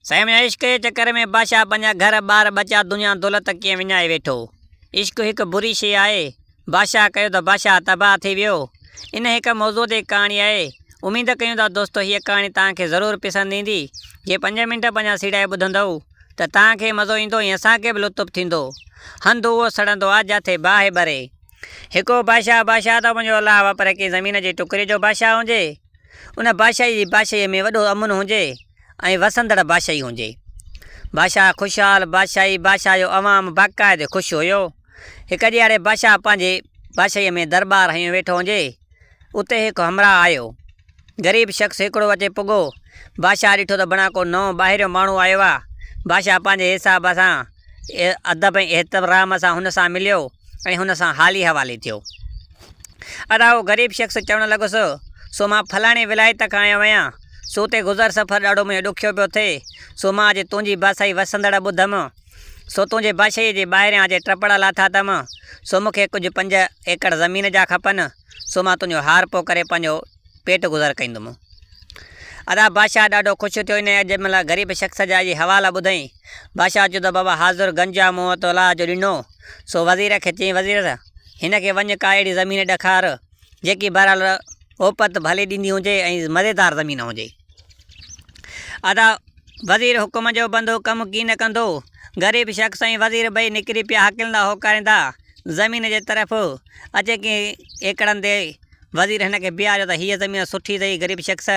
سائين منهنجا عشق جي چڪر ۾ بادشاهه پنهنجا گهر ٻار ٻچا دنيا دولت ڪيئن وڃائي ويٺو. عشق هڪ بري شيء آهي. بادشاهه ڪيو ته بادشاهه تباهه ٿي ويو. ان هڪ موضوع تي ڪهاڻي آهي. اميد ڪيون ٿا دوستو هيء ڪهاڻي توهان کي ضرور پسند ايندي. جي پنج منٽ پنهنجا سيڙائي ٻڌندؤ ته توهان کي مزو ايندو ۽ اسان کي به لطف ٿيندو. هنڌ اهو سڙندو آ جاٿي باهه ٻري. هڪ هو بادشاهه، بادشاهه ته منهنجو الله وپر ڪنهن زمين جي ٽڪري جو بادشاهه هجي. ان بادشاهي جي بادشاهيء ۾ وڏو امن هجي ۽ وسندڙ بادشاهي هجي. بادشاهه خوشحال، بادشاهي، بادشاهه جو عوام باقاعدي خوش هيو. هڪ ڏيهاڙي بادشاهه پنهنجي بادشاهيء ۾ درٻار هنيو ويٺو هجي. اتي هڪ همراهه آيو. غريب شخص هڪڙو اچي پڳو. بادشاهه ڏٺو ته بڻا ڪو نئون ٻاهريون ماڻهو آيو آ. بادشاهه پنهنجي حساب سان ادب ۽ احترام سان هن سان مليو ۽ هن سان حالي حوالي ٿيو. ادا اهو غريب شخص چوڻ لڳس، سو مان فلاڻي ولايت کان آيو آهيان، سو اتي گذر سفر ڏاڍو منهنجو ڏکيو پيو ٿئي، سو مان اڄ تنهنجي بادشاهي وسندڙ ٻڌم، سو تنهنجي بادشاهيء جي ٻاهريان اچي ٽپڙ لاٿا اٿم، سو مون کي ڪجهه پنج ايڪڙ زمين جا کپن، سو مان تنهنجو هارپو ڪري پنهنجو پيٽ گذر ڪندم. ادا بادشاهه ڏاڍو خوش ٿيو انهيء اڄ مهل غريب شخص جا اهي حوالا ٻڌئين. بادشاهه چيو ته بابا حاضر گنج آ مون وٽ الله جو ڏنو. سو وزير کي چيائين وزير هن کي وڃ ڪا اهڙي زمين ڏکار جيڪي بهرحال اوپت ڀلي ڏيندي هجي ۽ مزيدار زمين هجي. ادا وزير حڪم جو بندو ڪم ڪين ڪندو. غريب شخص ۽ وزير ٻئي نڪري پيا هڪلندا هوڪاريندا زمين جي طرف اچي ڪنهن ايڪڙن تي وزير هن کي بيهاريو ته هيء زمين سٺي اٿئي غريب شخص،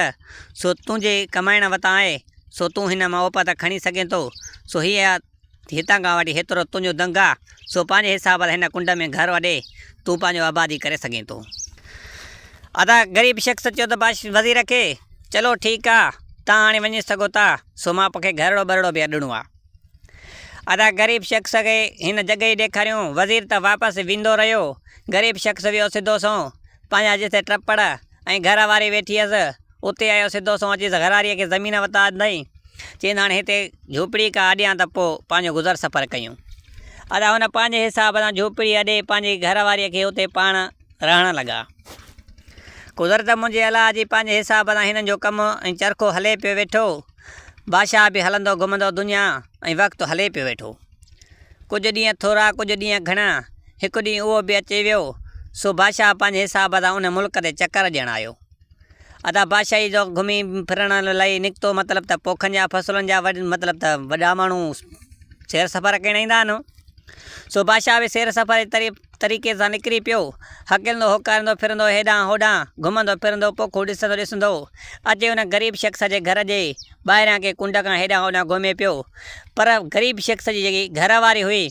سو تنهنجي ڪمائڻ وتان آهي، سو تون هن مان اوپت کڻي سگهين ٿو، سو هيء هتان کان وٺي هيترو تنهنجو دنگ آ، سو پنهنجي حساب سان هن ڪنڊ ۾ گهر اڏي تون پنهنجو آبادي ڪري سگهين ٿو. ادا غريب شخص چيو ته وزير کي، چلو ٺيڪ آ، توهان هاڻي وڃي سگهو ٿا، سو مان پکي گهرڙو ٻرڙو به اڏڻو آ. ادا غريب شخص کي هن جڳهه ئي ڏيکاريون. وزير ته واپس ويندو رهيو. غريب شخص ويو سڌو سنئون پنهنجا جتي ٽپڙ ۽ گهر واري ويٺي هيس، اتي آيو سڌو سنئون اچي گهرواريء کي زمين وتان آندائين. چيائين ته هاڻي هتي جهوپڙي ڪا اڏيان ته پوء پنهنجو گذر سفر ڪيون. ادا هن پنهنجي حساب سان جهوپڙي اڏي پنهنجي گهر واريء کي اتي پاڻ رهڻ لڳا. قدرت منهنجي الله جي پنهنجي حساب سان هنن جو ڪم ۽ چرخو هلي پيو ويٺو. بادشاهه به هلندو گهمندو دنيا ۽ وقت هلي پيو ويٺو. ڪجهه ڏينهن ٿورا ڪجهه ڏينهن گهڻا، هڪ ڏينهن اهو به اچي ويو، سو بادشاهه پنهنجي حساب سان ان ملڪ تي چڪر ڏيڻ آيو. ادا بادشاهي جو گهمي ڦرڻ لئي نڪتو مطلب ته پوکن جا فصلن جا مطلب ته وڏا ماڻهو سير سفر ڪرڻ ايندا آهن. سو بادشاهه به سير سفر جي طريقي سان نڪري پيو. هڪلندو هوڪاريندو ڦرندو هيڏانهن هوڏانهن گهمندو ڦرندو پوکون ڏسندو ڏسندو اچي ان غريب شخص جي گهر جي ٻاهريان ڪنهن ڪنڊ کان هيڏانهن هوڏانهن گهمي پيو. پر غريب شخص جي جيڪي گهر واري هئي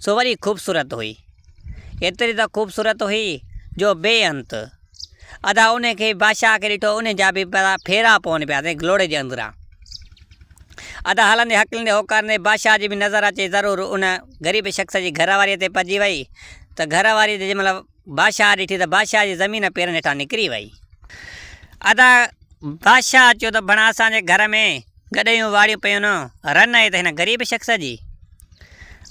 سو وڏي خوبصورت هئي. ايتري ته خوبصورت هئي جو بي انت. ادا انهي کي بادشاهه کي ڏٺو انهي جا به ڦيرا پون پيا تنهن گلوڙي جي اندران. ادا هلندي هڪلندي هوڪاريندي بادشاهه جي به نظر اچي ضرور ان غريب شخص جي گهر واريء تي پئجي وئي ته گهر واريء جي جنهن مهل بادشاهه ڏٺي ته بادشاهه جي زمين پيرن هيٺان نڪري وئي. ادا بادشاهه چيو ته ڀڻا اسان جي گهر ۾ گڏهيون واڙيون پيون رن آهي ته هن غريب شخص جي.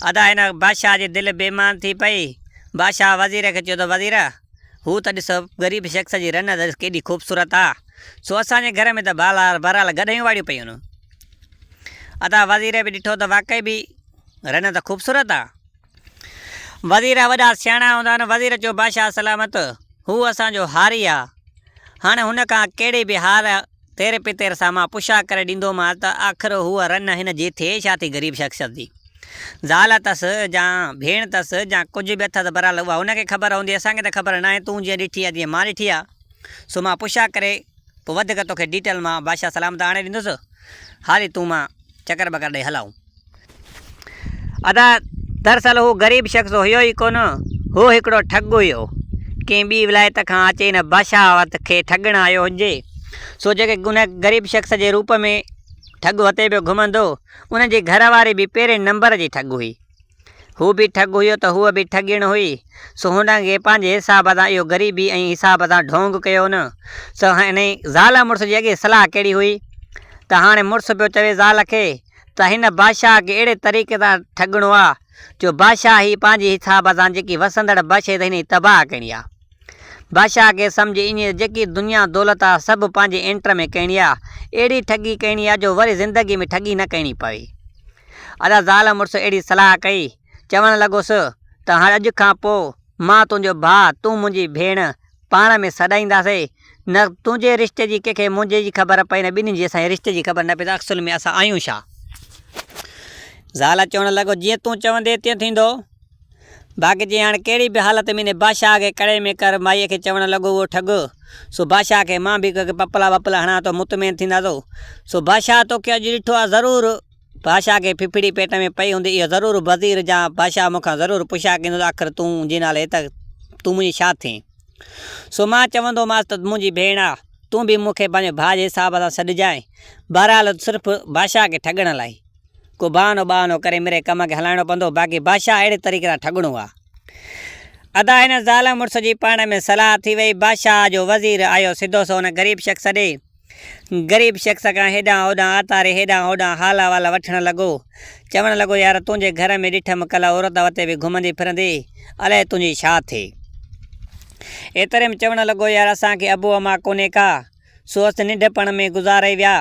ادا هن بادشاهه جي دل بي ايمان ٿي پئي. بادشاهه وزير کي چيو ته وزير! هو ته ڏس غريب شخص جي رن ته ڏس ڪيڏي خوبصورت آ. سو اسان جي گهر ۾ ته بهرحال گڏهيون واڙيون پيون آهن. ادا وزير به ڏٺو ته واقعي به رن ته خوبصورت آ. وزير وڏا سياڻا هوندا آهن. وزير چيو بادشاهه سلامت هو اسان جو هاري آ. هاڻي هن کان ڪهڙي به هار تير پتير سان مان پڇا ڪري ڏيندومانس ته آخر هوء رن هن جي ٿئي ڇا ٿي غريب شخص جي. زال اٿس يا ڀيڻ اٿس يا ڪجهه به اٿس بهرحال اها هن کي خبر هوندي اسان کي ته خبر ناهي تون جيئن ڏٺي آ تيئن مان ڏٺي آ. سو مان پڇا ڪري پوء وڌيڪ توکي ڊيٽيل مان بادشاهه سلامت آڻي ڏيندس. هالي تون مان چڪر ٻڪر ڏئي هلائون. ادا دراصل هو غريب شخص هيو ئي ڪونه، هو هڪڙو ٺڳ هيو. ڪنهن ٻي ولايت کان اچي هن بادشاهه کي ٺڳڻ آيو هجي. سو جيڪي ان غريب شخص جي روپ ۾ ٺڳ وتي پيو گهمندو، ان جي گهر واري به پهرين نمبر جي ٺڳ هئي. هو به ٺڳ هيو ته هوء به ٺڳيڻ هئي، سو هن کي پنهنجي حساب سان اهو غريبي ۽ حساب سان ڍونگ ڪيو نه. سو هن زال مڙس جي اڳي صلاح ڪهڙي هئي ته هاڻي مڙس پيو چوي زال کي ته هن بادشاهه کي اهڙي طريقي سان ٺڳڻو آ جو بادشاهه هي پنهنجي حساب سان جيڪي وسندڙ بادشاهي ته هن جي تباهه ڪرڻي آ. بادشاهه کي سمجهه ايئن ته جيڪي دنيا دولت آ سڀ پنهنجي اينٽر ۾ ڪرڻي آ. اهڙي ٺڳي ڪرڻي آ جو وري زندگي ۾ ٺڳي نه ڪرڻي پوي. ادا زال مڙس اهڙي صلاح ڪئي. چوڻ لڳس ته هاڻ اڄ کان پوء مان تنهنجو ڀاء تون منهنجي ڀيڻ پاڻ ۾ سڏائينداسين. نه تنهنجي رشتي جي ڪنهن کي منهنجي جي خبر پئي نه ٻنهي جي اسان جي رشتي جي خبر نه پئي ته اصل ۾ اسان آهيون ڇا؟ زال چوڻ لڳو جيئن تون چوندين تيئن ٿيندو. باقي جي هاڻ ڪهڙي به حالت ۾ انهي بادشاهه کي ڪڙي ۾ ڪر مائيء کي چوڻ لڳو اهو ٺڳ، سو بادشاهه کي مان به ڪي پپلا وپلا هڻان ٿو مطمئن ٿينداسو. سو بادشاهه توکي اڄ ڏٺو آ ضرور بادشاهه کي ڦڦڙي پيٽ ۾ پئي هوندي اهو ضرور وزير جا بادشاهه مون کان ضرور پڇا ڪندو ته آخر تون جي نالي ته تون منهنجي ڇا ٿئين؟ سو مان چوندومانس ته منهنجي ڀيڻ آ، تون به مون کي پنهنجي ڀاء جي حساب سان سڏجانء. بهرحال صرف بادشاهه کي ٺڳڻ لاء. ڪو بهانو ٻهانو ڪري مري ڪم کي هلائڻو پوندو، باقي بادشاهه اهڙي طريقي سان ٺڳڻو آ. ادا هن زال مڙس جي پاڻ ۾ صلاح ٿي وئي، بادشاهه جو وزير آيو سڌو سو ان غريب شخص ڏي. غريب شخص کان هيڏانهن هوڏانهن آتاري هيڏانهن هوڏانهن حال احوال وٺڻ لڳو. چوڻ لڳو يار تنهنجي گهر ۾ ڏٺم ڪلهه عورت وتي به گهمندي ڦرندي، الائي تنهنجي ڇا ٿي. ايتري ۾ چوڻ لڳو يار اسان کي ابو امان ڪونهي ڪا. سو اسين ننڍپڻ ۾ گذاري ويا،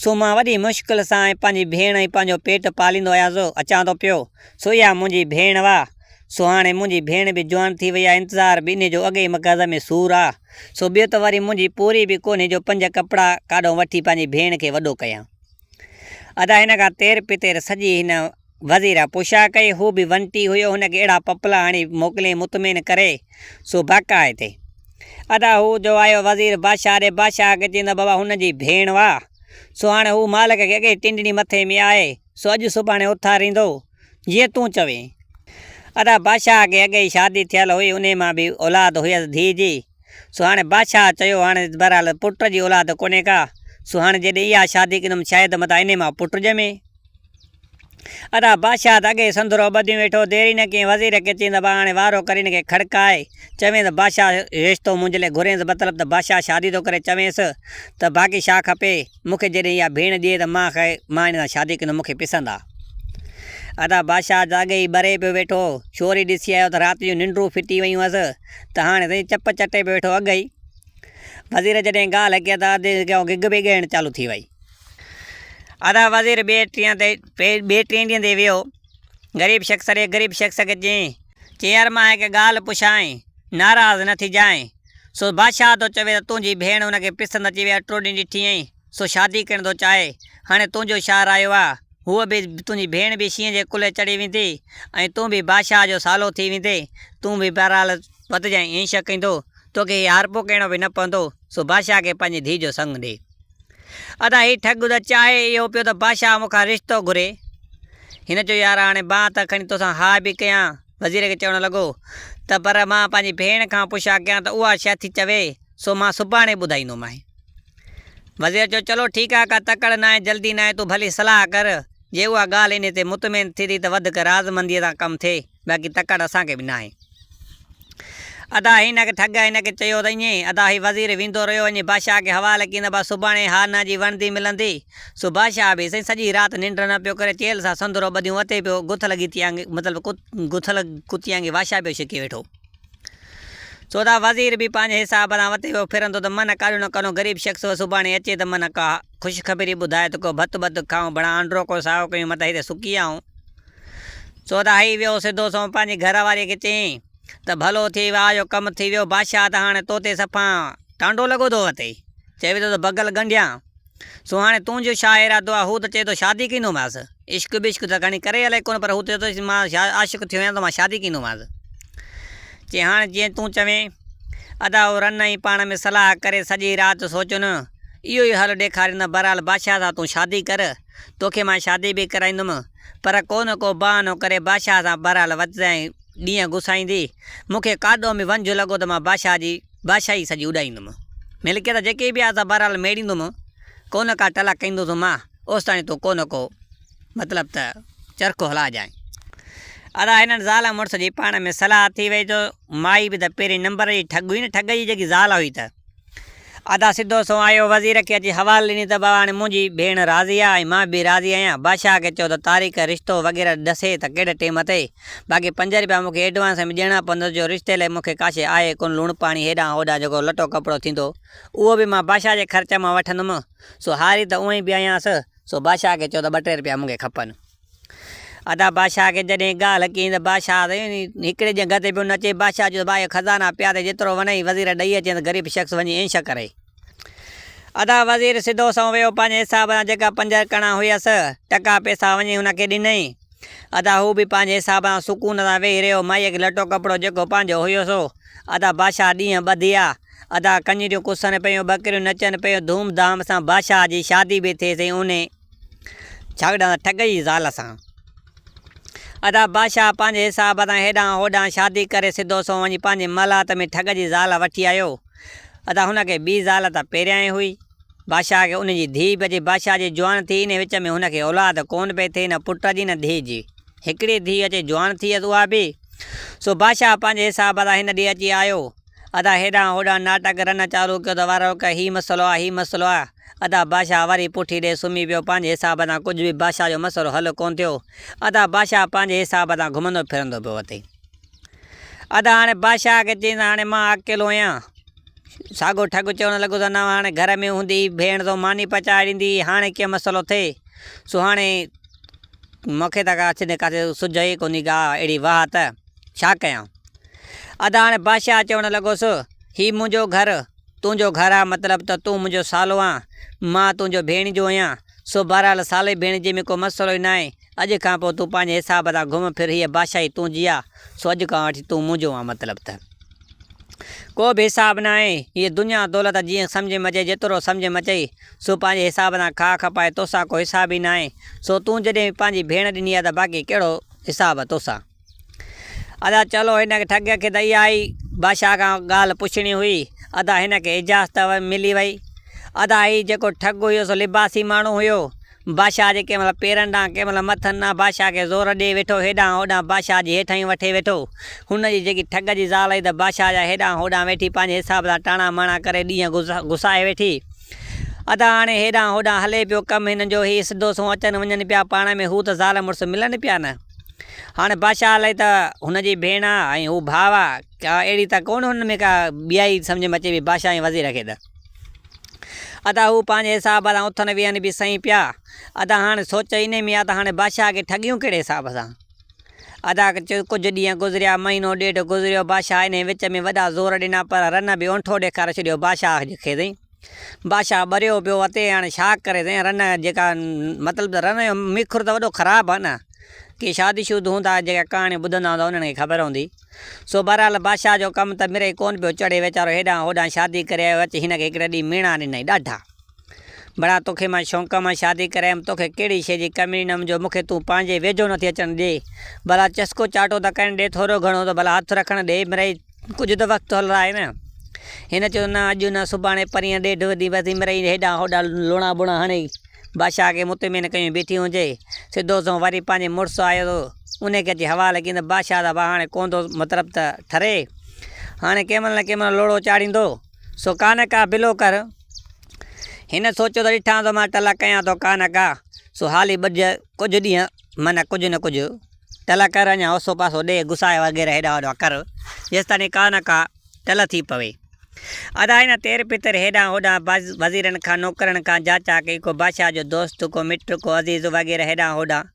سو مان وڏي مشڪل سان ۽ پنهنجي ڀيڻ ۽ پنهنجو پيٽ پاليندو آيس، اچان ٿو پيو، سو اها منهنجي ڀيڻ وا، سو هاڻي منهنجي ڀيڻ به جوان ٿي وئي آ، انتظار به انهي جو اڳي ئي مغز ۾ سور آ، سو ٻيو ته وري منهنجي پوري به ڪونهي جو پنج ڪپڙا ڪاڏئون وٺي پنهنجي ڀيڻ کي وڏو ڪيان. ادا هن کان تير پتير سڄي هن وزير پڇا ڪئي، هو به ونٽي هيو، هن کي اهڙا پپلا هڻي موڪليائين مطمئن ڪري، سو باقاعدي. ادا هو جو آيو وزير بادشاهه ڏي، بادشاهه کي چيائين ته بابا هن جي ڀيڻ هئا، سو هاڻي هو مالڪ کي اڳي ئي ٽنڊڻي مٿي ۾ آهي، سو اڄ سڀاڻي اٿاريندو، جيئن تون چوين. ادا بادشاهه کي اڳي ئي شادي ٿيل هئي، انهي مان به اولاد هيس ڌيء جي، سو هاڻي بادشاهه چيو هاڻي بهرحال پٽ جي اولاد ڪونهي ڪا، سو هاڻي جيڏهن اها شادي ڪندم شايد متان انهي مان پٽ ڄمي. ادا بادشاهه ته اڳي ئي سندرو ٻڌيون ويٺو، دير ئي نه ڪيائين وزير کي چيائين ته ڀاء هاڻي وارو ڪري هن کي کڙڪاء، چوينس ته بادشاهه رشتو منهنجي لاء گهرينس مطلب ته بادشاهه شادي ٿو ڪري چوينس ته باقي ڇا کپي، مون کي جڏهن اها ڀيڻ ڏئي ته مان مان هن سان شادي ڪندس مون کي پسند آ. ادا بادشاهه ته اڳي ئي ٻري پيو ويٺو، ڇوري ڏسي آيو ته رات جون ننڊون ڦٽي ويون هئس ته هاڻي سائين چپ چٽي پيو ويٺو اڳ ئي. وزير جڏهن ڳالهه ڪئي ته ادي کي گگ به ڳهڻ چالو ٿي وئي. ادا وزير ٻئي ٽينهن تي ٻئي ٽئين ڏينهن تي ويو غريب شخص ڏي غريب شخص کي چيائين چي يار مان هڪ ڳالهه پڇانء ناراض نه ٿجانء سو بادشاهه ٿو چوي ته تنهنجي ڀيڻ هن کي پسند اچي وئي اٽو ڏينهن ڏٺي ائين سو شادي ڪرڻ ٿو چاهي هاڻي تنهنجو ڇا رايو آ هوء به تنهنجي ڀيڻ به شينهن جي ڪلهي چڙهي ويندي ۽ تون به بادشاهه جو سالو ٿي ويندين تون به بهرحال وڌجانء ائين شڪ ايندو توکي هي هارپو ڪرڻو به نه پوندو سو بادشاهه کي پنهنجي ڌيء جو سڱ ڏي. ادا هي ٺڳ ته چاهي اهو پيو ته بادشاهه مون کان رشتو گهري. هن چيو يار هاڻي بان ته کڻي توسان ها به ڪيان. وزير کي چوڻ لڳو ته پر مان پنهنجي ڀيڻ کان پڇا ڪيان ته اها ڇا ٿي چوي سو مان سڀاڻي ٻڌائيندومانء. وزير چيو چلو ٺيڪ آهي ڪا تڪڙ ناهي جلدي ناهي تون ڀلي صلاح ڪر جي اها ڳالهه انهي تي مطمئن ٿي ٿي ته وڌڪ راضمنديء سان ڪم ٿئي. باقي تڪڙ اسان کي به ناهي. ادا هن کي ٺڳ هن کي چيو ته ائين ادا هي وزير ويندو رهيو وڃي بادشاهه کي حوالي ڪيائين ته بس سڀاڻي ها نه جي وڻندي ملندي. سو بادشاهه به سائين سڄي رات ننڊ نه پيو ڪري چيلهه سان سندرو ٻڌيون اتي پيو گٿل گيتي آنگي مطلب گٿل ڪتي آنگي واشا پيو ڇڪي ويٺو. سو ادا وزير به پنهنجي حساب سان وتي پيو ڦرندو ته من ڪاڏو نه ڪنو غريب شخص هو سڀاڻي اچي ته من ڪا خوشخبري ٻڌائي ته ڪو ڀت ٻت کائون بڻا آنڊرو ڪو سائو ڪيون متان هتي سڪي آئون. سو ته هي ويو سڌو سنئون پنهنجي گهر واريء کي چيائين ته ڀلو ٿئي واهه جو ڪم ٿي ويو، بادشاهه ته هاڻي تو تي صفا ٽانڊو لڳو ٿو وتي. چوي ٿو ته بغل ڳنڍيان. سو هاڻي تنهنجو ڇا ارادو آهي؟ هو ته چئي ٿو شادي ڪندومانس. عشق ٻشق ته کڻي ڪري الائي ڪونه پر هو ته چئي ٿو مان عاشق ٿيو آهيان ته مان شادي ڪندومانس. چي هاڻ جيئن تون چوين. ادا هو رن ۽ پاڻ ۾ صلاح ڪري سڄي رات سوچن. اهو ئي حل ڏيکارين ته بهرحال بادشاهه سان تون شادي ڪر. توکي مان شادي به ڪرائيندم. پر ڪو نه ڪو بهانو ڪري بادشاهه سان بهرحال وتزائين ڏينهن گسائيندي. مون کي ڪاڏو ۾ ونجهه لڳو ته مان بادشاهه جي بادشاهي سڄي اڏائيندم. ملڪيت جيڪي به آهي سا بهرحال ميڙيندم. ڪو نه ڪا ٽلا ڪيندوس مان. اوستائين تون ڪو نه ڪو مطلب ته چرخو هلائجانء. ادا هنن زال ۽ مڙس جي پاڻ ۾ صلاح ٿي وئي جو مائي به ته پهرين نمبر جي ٺڳ هئي نه ٺڳ جي جيڪي زال هئي ته. ادا سڌو سنئون آيو وزير کي اچي حوال ڏني ته بابا هاڻي منهنجي ڀيڻ راضي آ ۽ مان به راضي آهيان. بادشاهه کي چئو ته تاريخ رشتو وغيره ڏسي ته ڪهڙي ٽيم تي. باقي پنج رپيا مون کي ايڊوانس ۾ ڏيڻا پوندس جو رشتي لئي مون کي ڪا شيء آهي ڪونه لوڻ پاڻي هيڏانهن هوڏانهن جيڪو لٽو ڪپڙو ٿيندو اهو به مان بادشاهه جي خرچ مان وٺندم. سو هاري ته اونئين به آهيانس. سو بادشاهه کي چئو ته ٻه ٽي رپيا مون کي کپن. ادا بادشاهه کي جڏهن ڳالهه ڪيائين ته بادشاهه ته هڪڙي ڄنگهه تي پيو نچي. بادشاهه چيو ته ڀاء اهي خزانا پيا اٿئي جيترو وڻئي وزير ڏئي اچين ته غريب شخص وڃي عيش ڪري. ادا وزير سڌو سنئون ويو پنهنجي حساب سان جيڪا پنج ڪڻا هيس ٽڪا پئسا وڃي هن کي ڏنائين. ادا هو به پنهنجي حساب سان سڪون سان ويهي رهيو. مائيء کي لٽو ڪپڙو جيڪو پنهنجو هيو سو ادا بادشاهه ڏينهن ٻڌيا. ادا ڪڃريون ڪسن پيون ٻڪريون نچن پيون ڌوم ڌام سان بادشاهه جي شادي به ٿي سي انهي جهڳڙا ٺڳ جي زال سان. ادا بادشاهه پنهنجي حساب سان هيڏانهن هوڏانهن شادي ڪري سڌو سنئون وڃي پنهنجي محلات ۾ ٺڳ جي زال وٺي آيو. ادا هن کي ٻي زال ته پهريائين هئي. بادشاهه کي ان جي ڌيء به اچي بادشاهه جي جوان ٿي. انهي وچ ۾ هن کي اولاد ڪونه پئي ٿئي نه پٽ جي نه ڌيء جي. هڪڙي ڌيء اچي جوان ٿي هيس اها به. سو بادشاهه پنهنجي حساب سان هن ڏي اچي آيو. ادا هيڏانهن هوڏانهن ناٽڪ رن چالو ڪيو ته وارو ڪه هي مسئلو آ هي مسئلو آ. ادا بادشاهه وري پٺي ڏئي سمهي پيو پنهنجي حساب سان ڪجهه به بادشاهه جو مسئلو حل ڪونه ٿيو. ادا بادشاهه پنهنجي حساب سان گهمندو ڦرندو پيو وتي. ادا هاڻي بادشاهه کي چيائين ته هاڻي مان اڪيلو آهيان. ساڳو ٺڳ چوڻ لڳو ته نه هاڻي گهر ۾ هوندي ڀيڻ تو ماني پچائي ڏيندي هئي هاڻي ڪيئن مسئلو ٿئي. سو هاڻي مون کي ته ڪا ڪاٿي سجهي ئي ڪونهي ڪا اهڙي واهه ته ڇا ڪيان. ادا هاڻي بادشاهه چوڻ لڳس، هي منهنجو گهر تنهنجو گهر آ، مطلب ته تون منهنجو سالو آن، مان تنهنجو ڀيڻيجو آهيان، سو بهرحال سالي ڀيڻيجي ۾ ڪو مسئلو ئي ناهي، اڄ کان پوء تون پنهنجي حساب سان گهم ڦر، هيء بادشاهي تنهنجي آ، سو اڄ کان وٺي تون منهنجو آن، مطلب ته ڪو به حساب ناهي، هيء دنيا دولت جيئن سمجهه ۾ اچئي، جيترو سمجهه ۾ اچئي، سو پنهنجي حساب سان کاء کپائي، توسان ڪو حساب ئي ناهي، سو تون جڏهن پنهنجي ڀيڻ ڏني آ ته باقي ڪهڙو حساب توسان. ادا چلو هن ٺڳ کي ته اها ئي بادشاهه کان ڳالهه پڇڻي هئي. ادا هن کي اجازت ملي وئي. ادا هي جيڪو ٺڳ هيو سو لباسي ماڻهو هيو. بادشاهه جي ڪنهن مهل پيرن ڏانهن ڪنهن مهل مٿن ڏانهن بادشاهه کي زور ڏئي ويٺو هيڏانهن هوڏانهن بادشاهه جي هيٺاهين وٺي ويٺو. هن جي جيڪي ٺڳ جي زال هئي ته بادشاهه جا هيڏانهن هوڏانهن ويٺي پنهنجي حساب سان ٽاڻا ماڻا ڪري ڏينهن گسائي ويٺي. ادا هاڻي هيڏانهن هوڏانهن هلي پيو ڪم هنن جو هي سڌو سنئون اچن وڃن پيا پاڻ ۾ هو ته زال مڙس ملن پيا نه. هاڻي بادشاهه الائي ته هن جي ڀيڻ آ ۽ هو ڀاء آ ڪا اهڙي ته ڪونه هنن ۾ ڪا ٻيائي سمجهه ۾ اچي پئي بادشاهه ۽ وزير کي ته. ادا هو پنهنجي حساب سان اٿن ويهن به سهي پيا. ادا هاڻي سوچ انهي ۾ آ ته هاڻي بادشاهه کي ٺڳيون ڪهڙي حساب سان. ادا ڪجهه ڏينهن گذريا مهينو ڏيڍ گذريو بادشاهه انهي وچ ۾ وڏا زور ڏنا پر رن به اونٺو ڏيکاري ڇڏيو بادشاهه کي سائين. بادشاهه ٻريو پيو وتي هاڻي ڇا ڪري سائين رن جيڪا مطلب ته رن جو ميخر ته وڏو خراب آهي نه ڪي شادي شود هوندا جيڪا ڪهاڻيون ٻڌندا هوندا انهن کي خبر هوندي سو بهرحال بادشاهه جو ڪم ته مرئي ڪونه پيو چڙهي ويچارو هيڏانهن هوڏانهن شادي ڪري آيو اچي هن کي هڪڙي ڏينهن ميڻا ڏنائين ڏاڍا بڙا توکي مان شونق مان شادي ڪري آيم توکي ڪهڙي شيء جي ڪمي ڏنم جو مونکي تون پنهنجي ويجهو نٿي اچڻ ڏي ڀلا چسڪو چاٽو ته ڪرڻ ڏي ٿورو گهڻو ته ڀلا هٿ رکڻ ڏي مرئي ڪجهه ته وقت هلرائي نه. هن چيو، نه اڄ نه سڀاڻي پرينء ڏيڍ ڏينهن بس مرئي هيڏانهن هوڏانهن لوڻا ٻوڻا هڻي بادشاهه کي مطمئن ڪيون بيٺي هجي. سڌو سنئون وري پنهنجي مڙس آيو ته انهي کي اچي حوالي ڪيائين ته بادشاهه ته هاڻي ڪونه ٿو مطلب ته ٺري. هاڻي ڪنهن مهل نه ڪنهن مهل لوڙهو چاڙهيندو. سو ڪا نه ڪا بلو ڪر. هن سوچيو ته ڏٺان ٿو مان ٽل ڪيان ٿو ڪا نه ڪا. سو حالي ٻه ڪجهه ڏينهن معنيٰ ڪجهه نه ڪجهه ٽل ڪر اڃا اوسو پاسو ڏي گساء وغيره هيڏانهن هوڏانهن ڪر جيستائين ڪا نه ڪا ٽل ٿي پوي. ادا هن تير پتر هيڏانهن هوڏانهن وزيرن کان نوڪرن کان جاچا ڪئي ڪو بادشاهه جو دوست ڪو مٽ ڪو عزيز وغيره هيڏانهن هوڏانهن.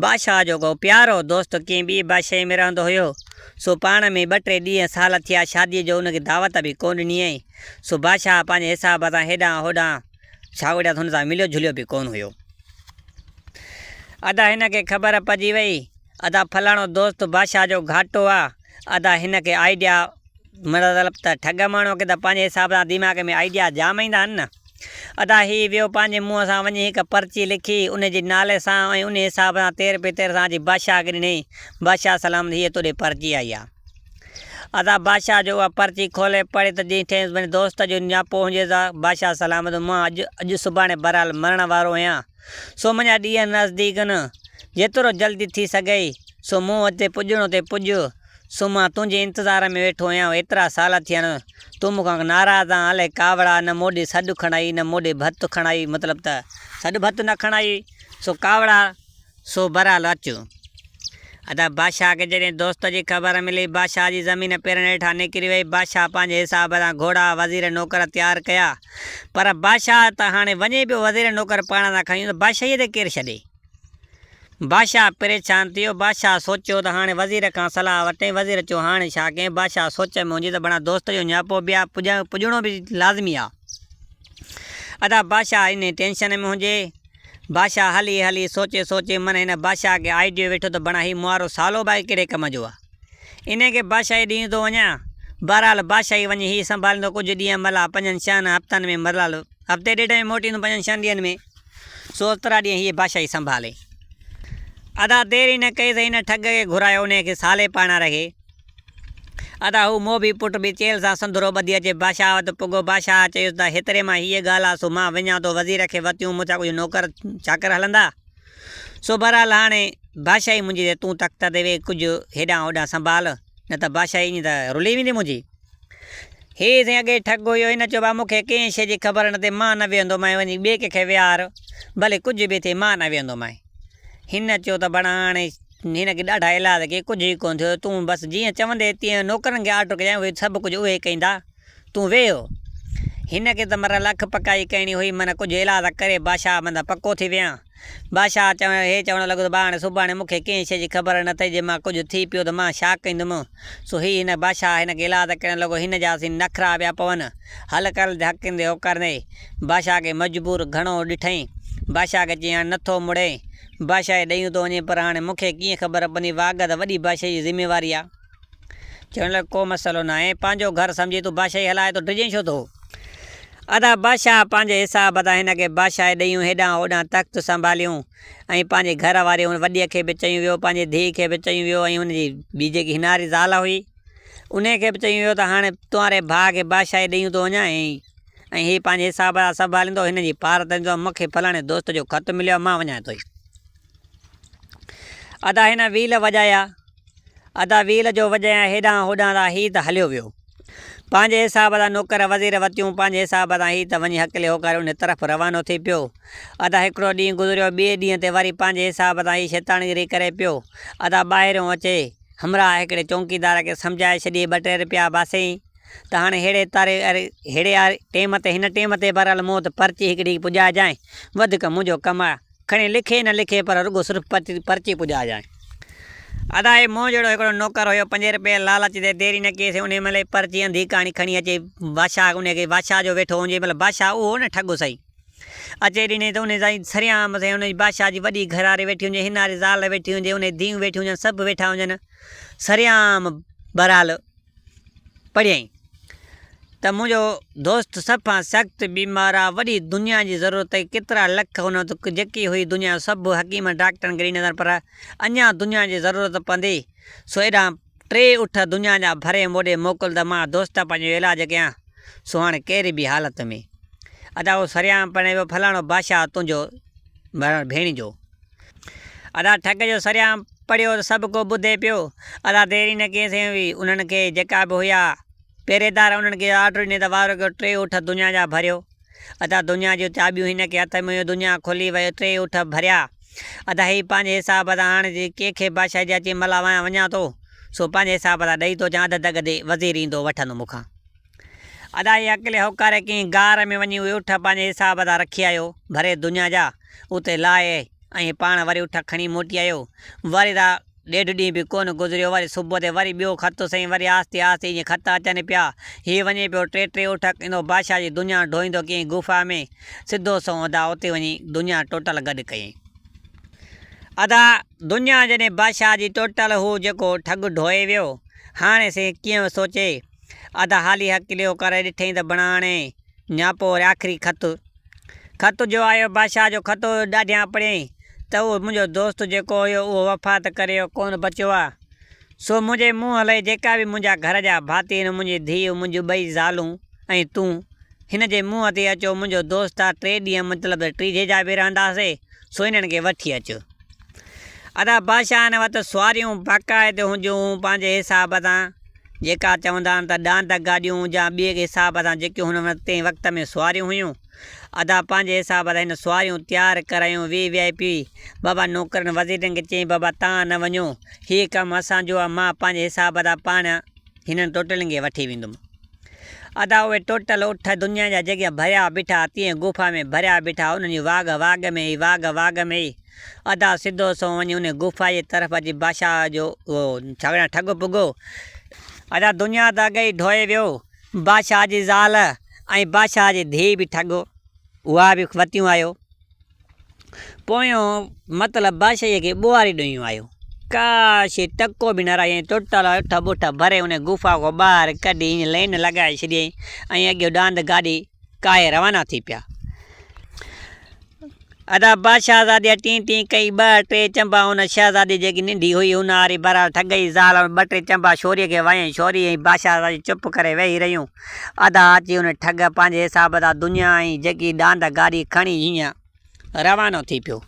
بادشاهه جو ڪو پيارو دوست ڪنهن ٻي بادشاهي ۾ رهندو هيو سو پاڻ ۾ ٻه ٽي ڏينهن سال ٿيا شاديء جو ان کي دعوت به ڪونه ڏني ۽ سو بادشاهه پنهنجي حساب سان هيڏانهن هوڏانهن ڇاوڙيا ته هن سان مليو جهليو به ڪونه هيو. ادا هن کي خبر پئجي وئي ادا فلاڻو دوست بادشاهه جو گهاٽو آ ادا هن کي آئيڊيا مطلب ته ٺڳ ماڻهو کي ته پنهنجي حساب سان دماغ ۾ آئيڊيا جام ايندا آهن نه ادا هي ويو پنهنجي منهن سان وڃي هڪ پرچي لکي ان جي نالي سان ۽ ان حساب سان تير پتير سان اچي بادشاهه کي ڏنائين بادشاهه سلامت هيء توڏي پرچي آئي آ. ادا بادشاهه جو اها پرچي کولي پڙهي ته ڏٺائينس پنهنجي دوست جو نياپو هجيس ها، بادشاهه سلامت مان اڄ اڄ سڀاڻي بهرحال مرڻ وارو آهيان، سو منهنجا ڏينهن نزديڪ آهن، جيترو جلدي ٿي سگهئي، سو مون اتي پڄڻو تي پڄ، سو مان تنهنجي انتظار ۾ ويٺو آهيان، ايترا سال ٿيا آهن، تون مون کان ناراض آن، الائي ڪاوڙ آ، نه موڏي سڏ کڻائي، نه موڏي ڀت کڻائي، مطلب ته سڏ ڀت نه کڻائي، سو ڪاوڙ آ، سو بهرحال اچ. ادا بادشاهه کي جڏهن دوست جي خبر ملي، بادشاهه جي زمين پيرن هيٺان نڪري وئي. بادشاهه پنهنجي حساب سان گهوڙا، وزير، نوڪر تيار ڪيا. پر بادشاهه ته هاڻي وڃي پيو وزير نوڪر پاڻ سان کڻي ته بادشاهيء تي ڪير ڇڏي؟ بادشاهه پريشان ٿي ويو. بادشاهه سوچيو ته هاڻي وزير کان صلاح وٺين. وزير چيو هاڻي ڇا ڪيان؟ بادشاهه سوچ ۾ هجي ته بڻا دوست جو نياپو به آ، پڄڻو به لازمي آ. ادا بادشاهه انهي ٽينشن ۾ هجي. بادشاهه هلي هلي سوچي سوچي من هن بادشاهه کي آئيڊيو ويٺو ته بڻا هي مئارو سالو به ڪهڙي ڪم جو آ. انهي کي بادشاهي ڏيندو وڃان. بهرحال بادشاهي وڃي هي سنڀاليندو ڪجهه ڏينهن ملا پنجن ڇهن هفتن ۾ ملال هفتي ڏيڍ ۾ موٽي ايندو پنجن ڇهن ڏينهن ۾ سو اوترا ڏينهن هيء بادشاهي سنڀالي. ادا دير ئي نه ڪئي ته هن ٺڳ کي گهرايو انهي کي سالي پاڻان رکي. ادا هو موڀي پٽ به چيلهه سان سنڌرو ٻڌي اچي بادشاهه وٽ پڳو. بادشاهه چيس ته هيتري مان هيء ڳالهه آ سو مان وڃان ٿو وزير کي وتيون مون سان ڪجهه نوڪر چاڪر هلندا. سو بهرحال هاڻي بادشاهي منهنجي تي تون تخت تي ويهي ڪجهه هيڏانهن هوڏانهن سنڀال نه ته بادشاهي ائين ته رلي ويندي منهنجي. هي سائين اڳي ٺڳ هيو هن چيو ڀاء مون کي ڪنهن شيء جي خبر نه ٿئي مان نه ويهندومانء وڃي ٻئي ڪنهن کي ويهار ڀلي ڪجهه به ٿئي مان نه ويهندومانء. هن چيو ته بڻا هاڻي هن کي ڏاڍا ايلاز ڪيئي، ڪجهه ئي ڪونه ٿيو، تون بس جيئن چوندين تيئن نوڪرن کي آرڊر ڪجانء، اهي سڀ ڪجهه اهي ڪيندا، تون ويهه. هن کي ته مرل اک پڪائي ڪرڻي هئي، من ڪجهه ايلاز ڪري بادشاهه مٿان پڪو ٿي ويهان. بادشاهه چوڻ هي چوڻ لڳو ته ڀاء هاڻي سڀاڻي مون کي ڪنهن شيء جي خبر نه اٿئي، جي مان ڪجهه ٿي پيو ته مان ڇا ڪندم؟ سو هي هن بادشاهه هن کي ايلاز ڪرڻ لڳو، هن جا سين نخرا پيا پون، هل ڪر ڌڪيندي هوڪرندي. بادشاهه کي مجبور گهڻو ڏٺئين. بادشاهه کي چيائين هاڻي نٿو مڙين. بادشاهي ڏيون ٿو وڃين پر هاڻي مون کي ڪيئن خبر پوندي واڳ ته وڏي بادشاهي جي ذميواري آ. چوڻ لڳو ڪو مسئلو ناهي پنهنجو گهر سمجهي تون بادشاهي هلائي ٿو ڊڄين ڇو ٿو. ادا بادشاهه پنهنجي حساب تان هن کي بادشاهي ڏيون هيڏانهن هوڏانهن تخت سنڀاليون ۽ پنهنجي گهر واري هن وڏيء کي به چيون ويو پنهنجي ڌيء کي به چيون ويو ۽ هن جي ٻي جيڪي هناري زال هئي انهي کي به چيون ويو ته هاڻي تنهاري ڀاء کي بادشاهي ڏيون ٿو وڃان ۽ ۽ هي پنهنجي حساب سان سنڀاليندو، هن جي پار ته ايندو، مون کي فلاڻي دوست جو خط مليو آهي، مان وڃان ٿو. ادا هن ويل وڄايا، ادا ويل جو وڄايا هيڏانهن هوڏانهن ته هي ته هليو ويو. پنهنجي حساب سان نوڪر وزير وتيون، پنهنجي حساب سان هي ته وڃي هڪلي هوڪاري ان طرف روانو ٿي پيو. ادا هڪڙو ڏينهن گذريو، ٻئي ڏينهن تي وري پنهنجي حساب سان هي شيطانگيري ڪري پيو. ادا ٻاهريون اچي همراهه هڪڙي چونڪيدار کي سمجهائي ڇڏيئي ٻه ٽي رپيا باسيئين. ته هاڻي ههڙي تاري ههڙي ٽيم تي هن ٽيم تي بهرحال مون وٽ پرچي هڪڙي پڄائجانء، وڌيڪ منهنجو ڪم آ، کڻي لکي نه لکي پر رڳو صرف پرچي پڄائجانء. ادا هي مون جهڙو هڪڙو نوڪر هيو، پنجين رپئي جي لالچ تي دير ئي نه ڪئي سين، انهيء مهل ئي پرچي انڌي ڪاڻي کڻي اچي بادشاهه انهيء کي بادشاهه جو ويٺو هجي مطلب بادشاهه اهو نه ٺڳ سهي. اچي ڏني ته انهيء سائين سرعام سائين انهيء بادشاهه جي وڏي گهرواري ويٺي هجي، هناري زال ويٺي هجي، انهيء ڌيئون ويٺيون هجن، سڀ ويٺا هجن، سرعام بهرحال پڙهيائين ته منهنجو دوست صفا سخت بيمار آ، وڏي دنيا جي ضرورت اٿئي، ڪيترا لک هن وٽ جيڪي هئي دنيا سڀ حڪيم ڊاڪٽرن کي ڏني اٿن پر اڃا دنيا جي ضرورت پوندي، سو ايڏانهن ٽي اٺ دنيا جا ڀري موڏي موڪل ته مان دوست پنهنجو علاج ڪيان، سو هاڻي ڪهڙي به حالت ۾. ادا اهو سرعام پڙهي ويو فلاڻو بادشاهه تنهنجو ڀيڻيجو. ادا ٺڳ جو سرعام پڙهيو ته سڀ ڪو ٻڌي پيو. ادا دير ئي نه ڪئي سين هئي. انهن کي جيڪا به هيا پهريدار انهن کي آرڊر ڏني ته وارو ڪيو ٽي اٺ دنيا جا ڀريو. ادا دنيا جون چاٻيون هن کي هٿ ۾ هيون دنيا کلي ويو ٽي اٺ ڀريا. ادا هي پنهنجي حساب سان هاڻ جي ڪنهن کي بادشاهي جي اچي ملا ويان وڃان ٿو سو پنهنجي حساب سان ڏئي ٿو اچان اڌ دڳ تي وزير ايندو وٺندو مون کان. ادا هي عقل هوڪاري ڪنهن غار ۾ وڃي اهي اٺ پنهنجي حساب سان رکي آيو، ڀري دنيا جا اتي لاهي ۽ پاڻ وري اٺ کڻي موٽي آيو. وري ته ڏيڍ ڏينهن به ڪونه گذريو، وري صبح تي وري ٻيو خط سائين، وري آهستي آهستي ائين خط اچن پيا. هي وڃي پيو ٽي ٽي اٺ ايندو بادشاهه جي دنيا ڍوئيندو ڪنهن غفا ۾، سڌو سنئون ادا اتي وڃي دنيا ٽوٽل گڏ ڪيائين. ادا دنيا جڏهن بادشاهه جي ٽوٽل هو جيڪو ٺڳ ڍوئي ويو، هاڻي سين ڪيئن سوچي. ادا حالي هڪليو ڪري ڏٺئين ته بڻاڻي نياپو وري آخري خط خط جو آيو بادشاهه جو خط هيو ڏاڍيان پڙهيائين ته اهو منهنجو دوست جيڪو هيو اهو وفات ڪري ويو ڪونه بچيو آ سو منهنجي منهن هلئي جيڪا به منهنجا گهر جا ڀاتي آهن منهنجي ڌيء منهنجون ٻئي زالون ۽ تون هن جي منهن تي اچو منهنجو دوست آ ٽي ڏينهن مطلب ته ٽيجهي جا به رهنداسي سو انهن کي وٺي اچ. ادا بادشاهن وٽ سواريون باقاعدي هونديون هيون پنهنجي حساب سان جيڪا چوندا آهن ته ڏاند گاڏيون يا ٻئي حساب سان جيڪيون هن وقت تنهن وقت ۾ سواريون هيون ادا پنهنجي حساب سان هن سواريون تيار ڪرايون وي وي آء پي بابا نوڪرن وزيرن کي چيائين بابا تان نه وڃو هي ڪم اسان جو آهي مان پنهنجي حساب سان پاڻ هنن ٽوٽلن کي وٺي ويندم. ادا اهي ٽوٽل اٺ دنيا جا جيڪي ڀريا بيٺا تيئن غفا ۾ ڀريا بيٺا انهن جي واڳ واڳ ۾ ئي واڳ واڳ ۾ ئي. ادا سڌو سنئون وڃي انهي غفا جي طرف اچي بادشاهه جو اهو ڇاڳڻا ٺڳ پڳو. ادا دنيا ته اڳي ئي ڍوئي ويو. بادشاهه جي زال ۽ بادشاهه جي ڌيء به ٺڳ اها به وتيون آيو. پويون مطلب بادشاهيء کي ٻوهاري ڏنيون آيو. ڪا شيء ٽڪو به نه رهيائين. ٽوٽل اٺ ٻٺ ڀري ان غفا کان ٻاهر ڪڍي ائين لين لڳائي ڇڏيائين ۽ اڳيون ڏاند گاڏي ڪاهي روانا ٿي پيا. ادا بادشاهزاديء ٽين ٽين ڪئي، ٻه ٽي چنبا ان شهزادي جيڪي ننڍي هئي، ان واري بهرحال ٺڳ جي زال ٻه ٽي چنبا شوريء کي وهيائين. شوري ۽ بادشاهزادي چپ ڪري ويهي رهيون. ادا اچي ان ٺڳ پنهنجي حساب سان دنيا ۽ جيڪي ڏاند گاڏي کڻي هينئن روانو ٿي پيو.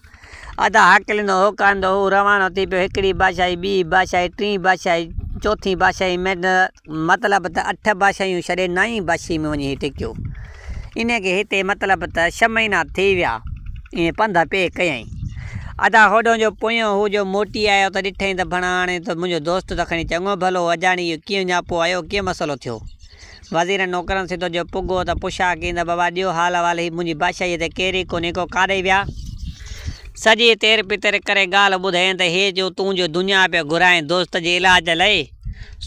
ادا هاڪليندو هوڪاريندو هو روانو ٿي پيو. هڪڙي بادشاهي، ٻي بادشاهي، ٽين بادشاهي، چوٿين بادشاهي ۾ مطلب ته اٺ بادشاهيون ڇڏي نائين بادشاهي ۾ وڃي هي ٽڪيو. انهيء کي هتي مطلب ته ڇهه مهينا ٿي ويا. ائين پنڌ پئي ڪيائين. ادا هوڏهون جو پويون هو جو موٽي آيو ته ڏٺائين ته ڀڻا هاڻي ته منهنجو دوست ته کڻي چڱو ڀلو هو، اجاڻي اهو ڪيئن نياپو آيو، ڪيئن مسئلو ٿيو؟ وزيرن نوڪرن سڌو جو پڳو ته پڇا ڪيائين ته بابا ڏيو حال احوال هي منهنجي بادشاهيء تي ڪير ئي ڪونهي ڪو ڪاڏي ويا؟ سڄي تير پتر ڪري ڳالهه ٻڌايائين ته هي جو تون جو دنيا پيو گهرائين دوست جي علاج لئي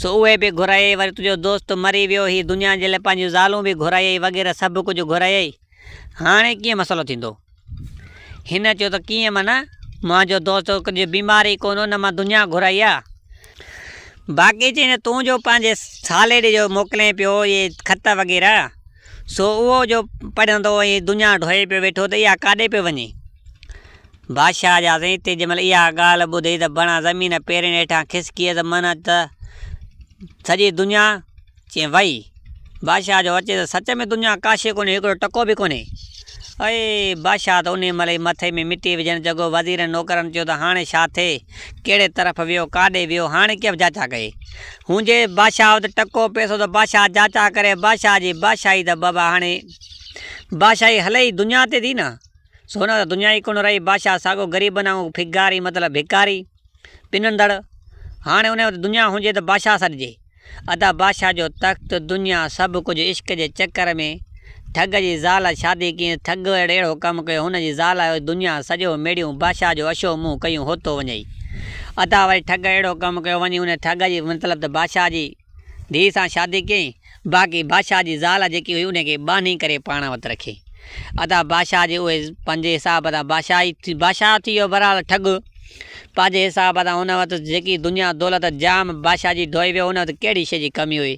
سو اهي به گهرايئي وري تنهنجو دوست مري ويو هي دنيا جي لئي پنهنجون زالون به گهرايئي وغيره سڀ ڪجهه گهرايئي هاڻي ڪيئن مسئلو ٿيندو؟ هن چيو ته ڪيئن معنيٰ؟ منهنجو دوست ڪجهه بيمار ئي ڪونه هو نه مان دنيا گهرائي آ. باقي چيائين ته تون جو پنهنجي سالي ڏي جو موڪلين پيو اهي خط وغيره سو اهو جو پڙهندو ۽ دنيا ڍوئي پيو ويٺو ته اها ڪاڏي پيو وڃي؟ بادشاهه جا سائين تي جنهن مهل اها ڳالهه ٻڌي ته بڻا زمين پيرين هيٺان کسڪي ته معنيٰ ته سڄي دنيا چيائين، وئي. بادشاهه جو اچي ته سچ ۾ دنيا ڪا شيء ڪونهي، هڪڙو ٽڪو به ڪونهي. اي! بادشاهه ته انهيء مهل ئي مٿي ۾ مٽي وجهڻ جڳو. وزيرن نوڪرن چيو ته هاڻي ڇا ٿئي؟ ڪهڙي طرف ويو؟ ڪاڏي ويو؟ هاڻي ڪيئن جاچا ڪئي؟ هونجي بادشاهه وٽ ٽڪو پئسو ته بادشاهه جاچا ڪري. بادشاهه جي بادشاهي ته بابا هاڻي بادشاهي هلي ئي دنيا تي ٿي نه. سو نه ته دنيا ئي ڪونه رهي. بادشاهه ساڳو غريبن وانگر ڦگاري مطلب ڀڪاري. پنندڙ، هاڻي ان وٽ دنيا هجي ته بادشاهه سڏجي. ادا بادشاهه جو تخت، دنيا، سڀ ڪجهه عشق جي چڪر ۾ ٺڳ جي زال شادي ڪيئي، ٺڳ اهڙو ڪم ڪيو، هن جي زال آيو دنيا سڄو ميڙيون بادشاهه جو اشو منهن ڪيون هوتو وڃئي. ادا وري ٺڳ اهڙو ڪم ڪيو وڃي ان ٺڳ جي مطلب ته بادشاهه جي ڌيء سان شادي ڪيائين، باقي بادشاهه جي زال جيڪي هئي ان کي ٻانهي ڪري پاڻ وٽ رکيائين. ادا بادشاهه جي اهي پنهنجي حساب سان بادشاهي بادشاهه ٿي ويو بهرحال ٺڳ پنهنجي حساب سان هن وٽ جيڪي دنيا دولت جام بادشاهه جي ڍوئي ويو هن وٽ ڪهڙي شيء جي ڪمي هئي.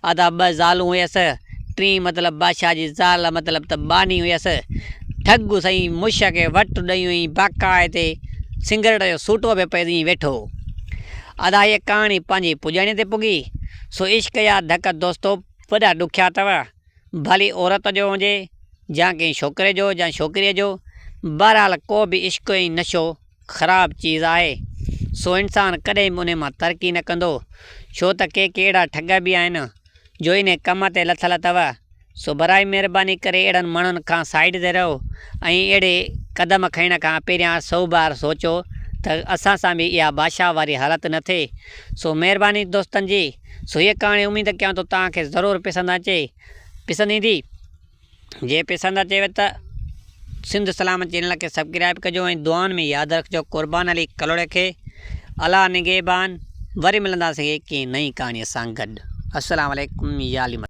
ادا ٻه زالون هيس، ٽين مطلب بادشاهه جي زال مطلب ته ٻانهي هيس. ٺڳ سائين مش کي وٽ ڏيون ۽ باقاعدي سنگريٽ جو سوٽو به پئي ائين ويٺو هو. ادا هيء ڪهاڻي پنهنجي پڄاڻيء تي پڳي، سو عشق جا ڌڪ دوستو وڏا ڏکيا اٿو، ڀلي عورت جو هجي يا ڪنهن ڇوڪري جو يا ڇوڪريء جو، بهرحال ڪو به عشق ۽ نشو خراب چيز آهي، سو انسان ڪڏهن به انهي مان ترقي نه ڪندو، ڇو ته ڪي ڪي اهڙا ٺڳ به آهن جو انهي ڪم تي لٿل اٿو، سو برائي مهرباني ڪري اهڙن ماڻهن کان سائيڊ تي رهو ۽ اهڙي قدم کڻڻ کان پهريان سئو بار سوچو ته اسان سان به اها بادشاهه واري حالت نه ٿئي سو مهرباني دوستن جي سو هيء ڪهاڻي اميد ڪيان ٿو توهان کي ضرور پسند اچي پسند ايندي جي پسند اچيو ته سنڌ سلامت چينل کي سبڪرائب ڪجو ۽ دعائن ۾ ياد رکجو قربان علي ڪلهوڙي کي الله نگهبان وري ملنداسين ڪنهن نئين ڪهاڻي سان گڏ السلام عليڪم يا علي مدد.